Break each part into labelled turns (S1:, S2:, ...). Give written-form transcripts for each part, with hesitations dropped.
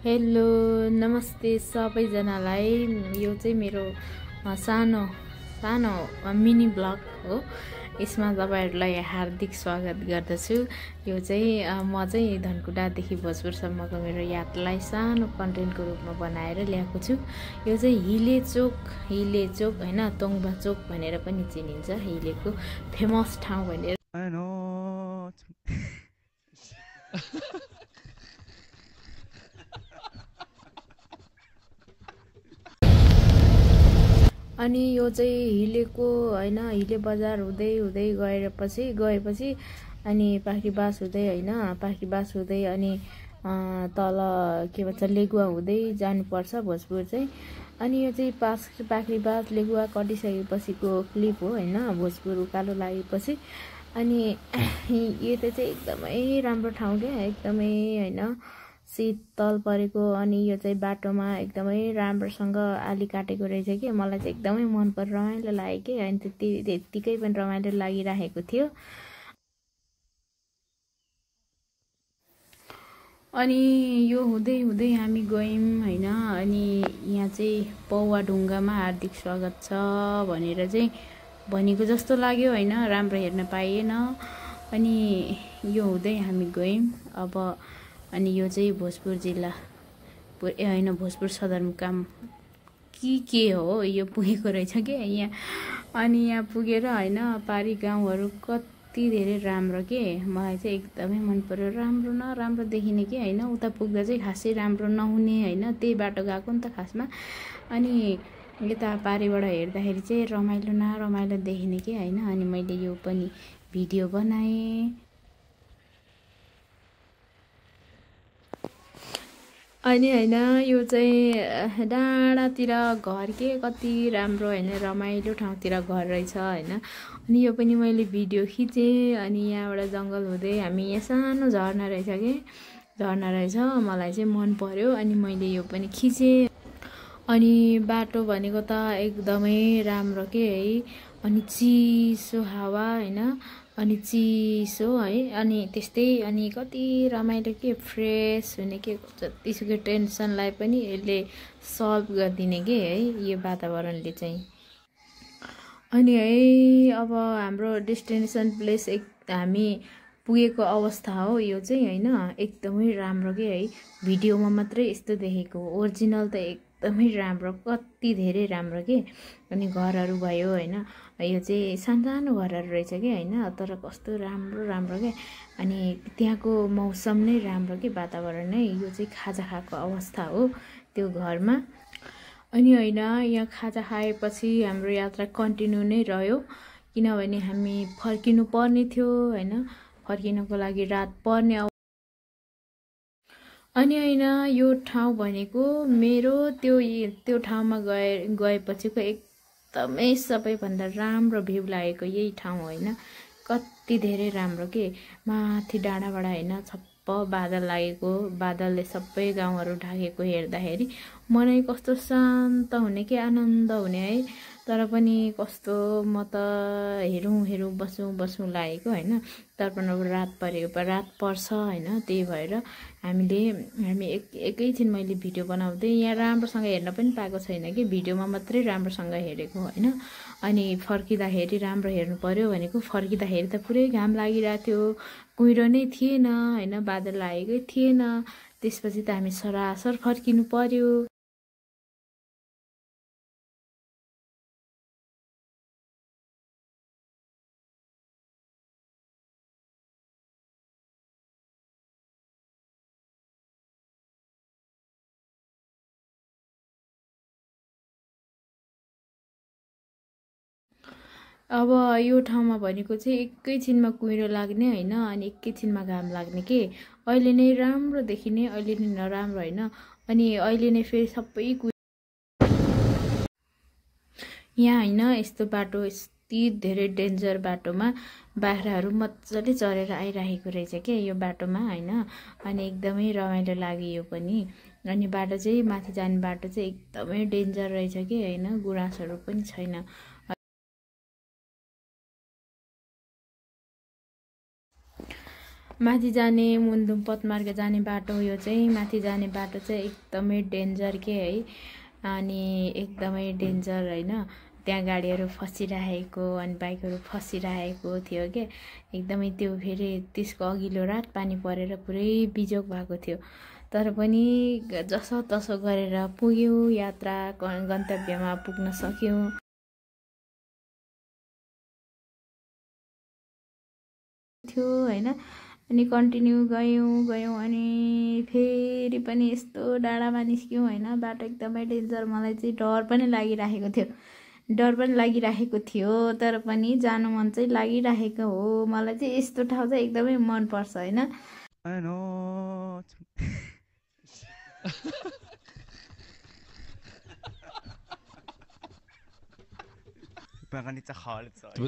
S1: Hello नमस्ते सबैजनालाई। यो चाहिँ मेरो सानो सानो मिनी ब्लग हो। यसमा तपाईहरुलाई हार्दिक स्वागत गर्दछु। यो चाहिँ म चाहिँ धनकुटादेखि भोजपुरसम्मको मेरो यात्रालाई सानो कन्टेन्टको रूपमा बनाएर ल्याएको छु। यो चाहिँ हिले चोक हैन, तोङबा चोक भनेर पनि चिनिन्छ। हिलेको फेमस ठाउँ भनेर अनि यो चाहिँ हिलेको हैन, हिले बजार हुँदै हुँदै गएपछि अनि पाखरीबास हुँदै हैन, पाखरीबास हुँदै अनि तल के भन्छ लेगुवा हुँदै जानुपर्छ भोजपुर चाहिँ। अनि यो चाहिँ पाखरीबास लेगुवा कटिसकेपछिको क्लिप हो हैन, भोजपुर उकालो लागेपछि। अनि यो चाहिँ एकदमै राम्रो ठाउँ के, एकदमै हैन शीतल परेको। अनि यो चाहिँ बाटोमा एकदमै राम्रोसँग आली काटेको रहेछ कि मलाई चाहिँ एकदमै मन पर्यो, रमाइलो लाग्यो कि। अनि त्यतिकै पनि रमाइलो लागिरहेको थियो। अनि यो हुँदै हुँदै हामी गयौँ हैन। अनि यहाँ चाहिँ पौवा ढुङ्गामा हार्दिक स्वागत छ भनेर चाहिँ भनेको जस्तो लाग्यो हैन, राम्रो हेर्न पाइएन। अनि यो हुँदै हामी गयौँ अब। अनि यो चाहिँ भोजपुर जिल्ला हैन, भोजपुर सदरमुकाम के हो यो पुगेको रहेछ के यहाँ। अनि यहाँ पुगेर हैन पारी गाउँहरू कति धेरै राम्रो के, मलाई चाहिँ एकदमै मन पर्यो। राम्रो न राम्रो देखिने के हैन, उता पुग्दा चाहिँ खासै राम्रो नहुने हैन, त्यही बाटो गएको नि त खासमा। अनि यता पारीबाट हेर्दाखेरि चाहिँ रमाइलो न रमाइलो देखिने के हैन। अनि मैले यो पनि भिडियो बनाएँ। अनि हैन यो चाहिँ डाँडातिर घर के कति राम्रो हैन, रमाइलो ठाउँतिर घर रहेछ हैन। अनि यो पनि मैले भिडियो खिचेँ। अनि यहाँबाट जङ्गल हुँदै हामी यहाँ सानो झरना रहेछ के, झरना रहेछ, मलाई चाहिँ मन पर्यो। अनि मैले यो पनि खिचेँ। अनि बाटो भनेको त एकदमै राम्रो के है। अनि चिसो हावा हैन, अनि चिसो है। अनि त्यस्तै अनि कति रमाइलो के, फ्रेस हुने के, जतिसुकै टेन्सनलाई पनि यसले सल्भ गरिदिने के है यो वातावरणले चाहिँ। अनि है अब हाम्रो डेस्टिनेसन प्लेस हामी पुगेको अवस्था हो यो चाहिँ हैन। एकदमै राम्रो के है, भिडियोमा मात्रै यस्तो देखेको, ओरिजिनल त एकदमै राम्रो, कति धेरै राम्रो के। अनि घरहरू भयो हैन, यो चाहिँ सानो घरहरू रहेछ कि हैन, तर कस्तो राम्रो राम्रो के। अनि त्यहाँको मौसम नै राम्रो के, वातावरण नै। यो चाहिँ खाजा खाएको अवस्था हो त्यो घरमा। अनि हैन यहाँ खाजा खाएपछि हाम्रो यात्रा कन्टिन्यू नै रह्यो, किनभने हामी फर्किनु पर्ने थियो हैन, फर्किनको लागि रात पर्ने। अनि हैन यो ठाउँ भनेको मेरो त्यो ठाउँमा गएपछिको एकदमै सबैभन्दा राम्रो भ्यू लागेको यही ठाउँ हैन। कति धेरै राम्रो के, माथि डाँडाबाट हैन छप्प बादल लागेको, बादलले सबै गाउँहरू ढाकेको हेर्दाखेरि मनै कस्तो शान्त हुने के, आनन्द हुने है। तर पनि कस्तो म त हेरौँ बसौँ लागेको हैन। तर पनि अब रात पर्छ हैन, त्यही भएर हामी एकैछिन मैले भिडियो बनाउँदै यहाँ राम्रोसँग हेर्न पनि पाएको छैन कि, भिडियोमा मात्रै राम्रोसँग हेरेको हैन। अनि फर्किँदाखेरि राम्रो हेर्नु पर्यो भनेको, फर्किँदाखेरि त पुरै घाम लागिरहेको थियो, कुहिरो नै थिएन हैन, बादल लागेकै थिएन। त्यसपछि त हामी सरासर फर्किनु पर्यो। अब यो ठाउँमा भनेको चाहिँ एकैछिनमा कुहिरो लाग्ने हैन, अनि एकैछिनमा घाम लाग्ने के। अहिले नै राम्रो देखिने, अहिले नै नराम्रो हैन। अनि अहिले नै फेरि सबै यहाँ हैन यस्तो बाटो, यति धेरै डेन्जर बाटोमा बाख्राहरू मजाले चरेर आइरहेको रहेछ के यो बाटोमा हैन। अनि एकदमै रमाइलो लाग्यो यो पनि। अनि बाटो चाहिँ माथि जाने बाटो चाहिँ एकदमै डेन्जर रहेछ कि हैन, गुराँसहरू पनि छैन। माथि जाने मुन्दुम पदमार्ग जाने बाटो यो चाहिँ माथि जाने बाटो चाहिँ एकदमै डेन्जर के है अनि एकदमै डेन्जर हैन त्यहाँ गाडीहरू फसिरहेको अनि बाइकहरू फसिरहेको थियो के एकदमै त्यो फेरि त्यसको अघिल्लो रात पानी परेर पुरै बिजोग भएको थियो तर पनि जसो तसो गरेर पुग्यौं यात्रा गन्तव्यमा पुग्न सक्यौं थियो हैन अनि कन्टिन्यू गयौं अनि फेरि पनि यस्तो डाँडामा निस्क्यौं हैन बाटो एकदमै डेन्जर मलाई चाहिँ डर पनि लागिरहेको थियो तर पनि जानु मन चाहिँ लागिरहेको हो मलाई चाहिँ यस्तो ठाउँ चाहिँ एकदमै मन पर्छ हैन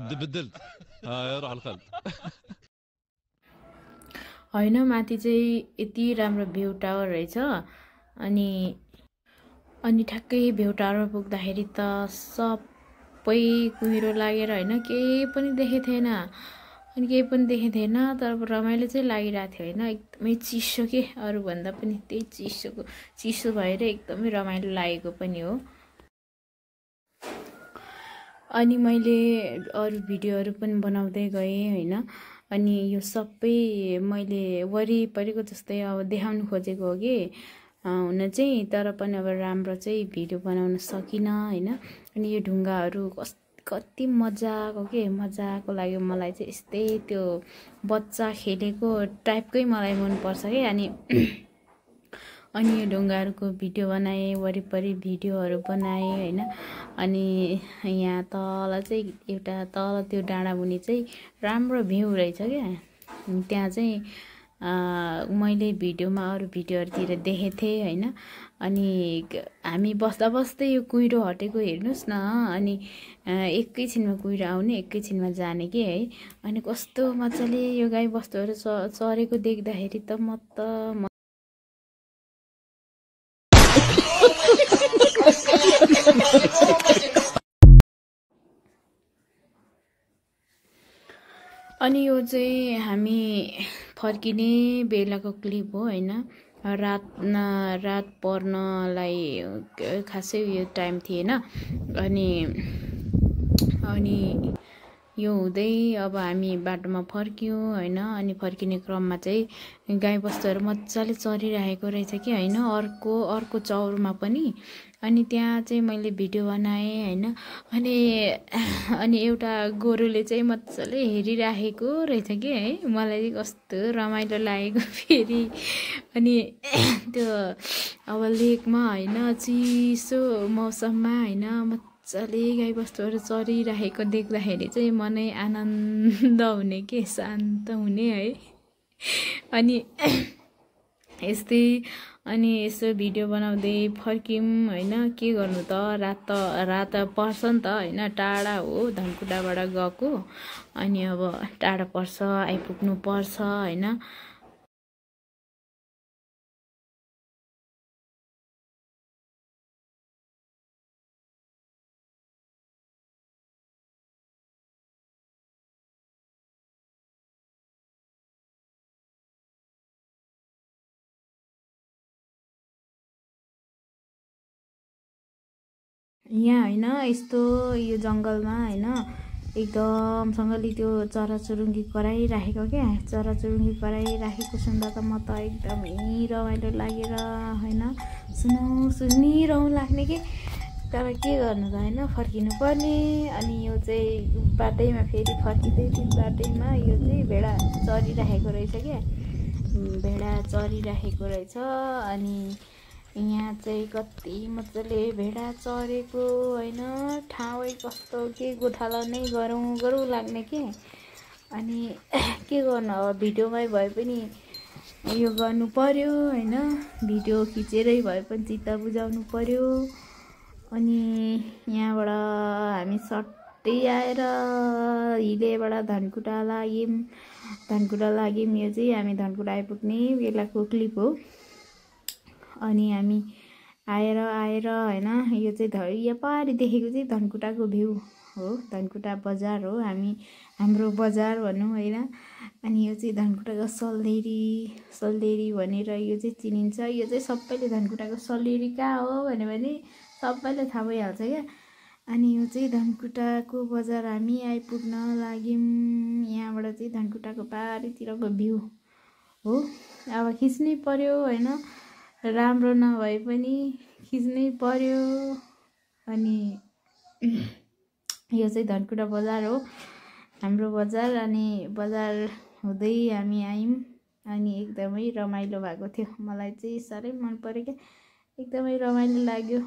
S2: بدلت روح الخلف
S1: हैन माथि चाहिँ यति राम्रो भ्यू टावर रहेछ अनि ठ्याक्कै भ्यू टावर पुग्दाखेरि त सबै कुहिरो लागेर हैन केही पनि देखेको थिएन तर रमाइलो चाहिँ लागिरहेको थियो हैन एकदमै चिसो के अरु भन्दा पनि त्यही चिसो भएर एकदमै रमाइलो लागेको पनि हो अनि मैले अरु भिडियोहरु पनि बनाउँदै गए हैन अनि यो सबै मैले वरिपरिको जस्तै अब देखाउन खोजेको हो कि हुन चाहिँ तर पनि अब राम्रो चाहिँ भिडियो बनाउन सकिन हैन अनि यो ढुङ्गाहरु कति मजाको लाग्यो मलाई चाहिँ यस्तै त्यो बच्चा खेलेको टाइपकै मलाई मन पर्छ के अनि यो ढुङ्गाहरुको भिडियो बनाए वरिपरि भिडियोहरु बनाए हैन अनि यहाँ तल चाहिँ एउटा तल त्यो डाँडा मुनि चाहिँ राम्रो भ्यू रहेछ के त्यहाँ चाहिँ मैले भिडियोमा अरु भिडियोहरुतिर देखेथे हैन अनि हामी बस्दा बस्दै यो कुहिरो हटेको हेर्नुस् न अनि एकैछिनमा कुहिरो आउने एकैछिनमा जाने के है अनि कस्तो मजाले यो गाई बस्तुहरु चरेको देख्दाखेरि त म त अनि यो चाहिँ हामी फर्किने बेलाको क्लिप हो हैन रात पर्नलाई खासै यो टाइम थिएन अनि यो हुँदै अब हामी बाटोमा फर्क्यौं हैन अनि फर्किने क्रममा चाहिँ गाई बस्तुहरु मज्जाले चरिरहेको रहेछ कि हैन अर्को चौरमा पनि अनि त्यहाँ चाहिँ मैले भिडियो बनाए हैन अनि एउटा गोरुले चाहिँ मज्जाले हेरिरहेको रहेछ कि है मलाई कस्तो रमाइलो लागेको फेरि अनि त्यो अब लेकमा हैन चिसो मौसममा हैन मज्जाले गाई बस्तुहरु चरिरहेको देख्दाखेरि चाहिँ मनै आनन्द हुने के शान्त हुने है अनि यस्तै अनि यसो भिडियो बनाउँदै फर्किम हैन के गर्नु त रात पर्छ नि त हैन टाढा हो धनकुटाबाट गएको अनि अब टाढा पर्छ आइपुग्नु पर्छ हैन यहाँ हैन यस्तो यो जंगलमा हैन एकदमसँगले त्यो चराचुरुङ्गी कराइराखेको क्या चराचुरुङ्गी कराइराखेको सुन्दा त म त एकदमै रमाइलो लागेर हैन सुनिरहँ लाग्ने के तर के गर्नु त हैन फर्किनु पर्ने अनि यो चाहिँ बाटैमा फेरि फर्किँदै थिएँ बाटैमा यो चाहिँ भेडा चरिराखेको रहेछ के भेडा चरिराखेको रहेछ अनि यहाँ चाहिँ कति मजाले भेडा चरेको हैन ठाउँै कस्तो के गोठाला नै गरौँ लाग्ने के अनि के गर्नु अब भिडियोमै भए पनि यो गर्नु पर्यो हैन भिडियो खिचेरै भए पनि चित्त बुझाउनु पर्यो अनि यहाँबाट हामी सट्टै आएर हिलेबाट धनकुटा लाग्यौं यो चाहिँ हामी धनकुटा आइपुग्ने बेलाको क्लिप हो अनि हामी आएर हैन यो चाहिँ यहाँ पारी देखेको चाहिँ धनकुटाको भ्यू हो, धनकुटा बजार हो, हाम्रो बजार भनौँ होइन। अनि यो चाहिँ धनकुटाको सल्देरी भनेर यो चाहिँ चिनिन्छ। यो चाहिँ सबैले धनकुटाको सल्देरी कहाँ हो भन्यो भने सबैले थाहा भइहाल्छ क्या। अनि यो चाहिँ धनकुटाको बजार हामी आइपुग्न लाग्यौँ। यहाँबाट चाहिँ धनकुटाको पारितिरको भ्यू हो। अब खिच्नै पर्यो होइन, राम्रो नभए पनि खिच्नै पर्यो। अनि यो चाहिँ धनकुटा बजार हो, हाम्रो बजार। अनि बजार हुँदै हामी आयौँ। अनि एकदमै रमाइलो भएको थियो। मलाई चाहिँ साह्रै मन पर्यो क्या, एकदमै रमाइलो लाग्यो।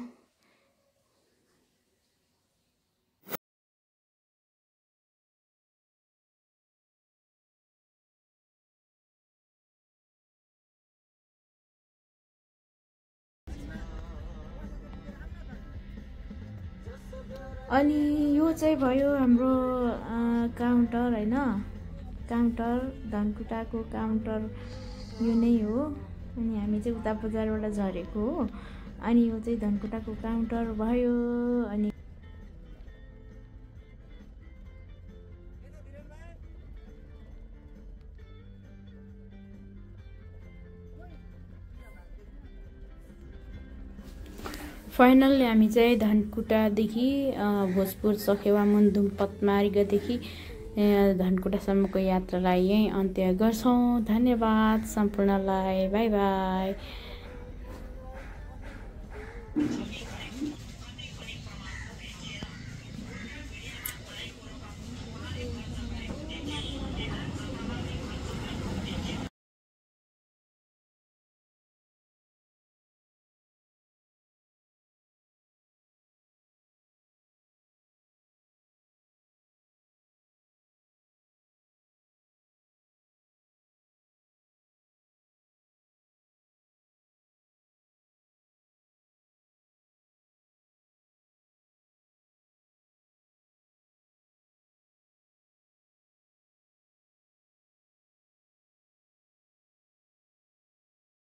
S1: अनि यो चाहिँ भयो हाम्रो काउन्टर होइन, काउन्टर धनकुटाको काउन्टर यो नै हो। अनि हामी चाहिँ उता बजारबाट झरेको हो। अनि यो चाहिँ धनकुटाको काउन्टर भयो। अनि फाइनल्ली हामी चाहिँ धनकुटादेखि भोजपुर सखेवा मुन्दुम पदमार्गदेखि धनकुटासम्मको यात्रालाई यहीँ अन्त्य गर्छौँ। धन्यवाद सम्पूर्णलाई। By by.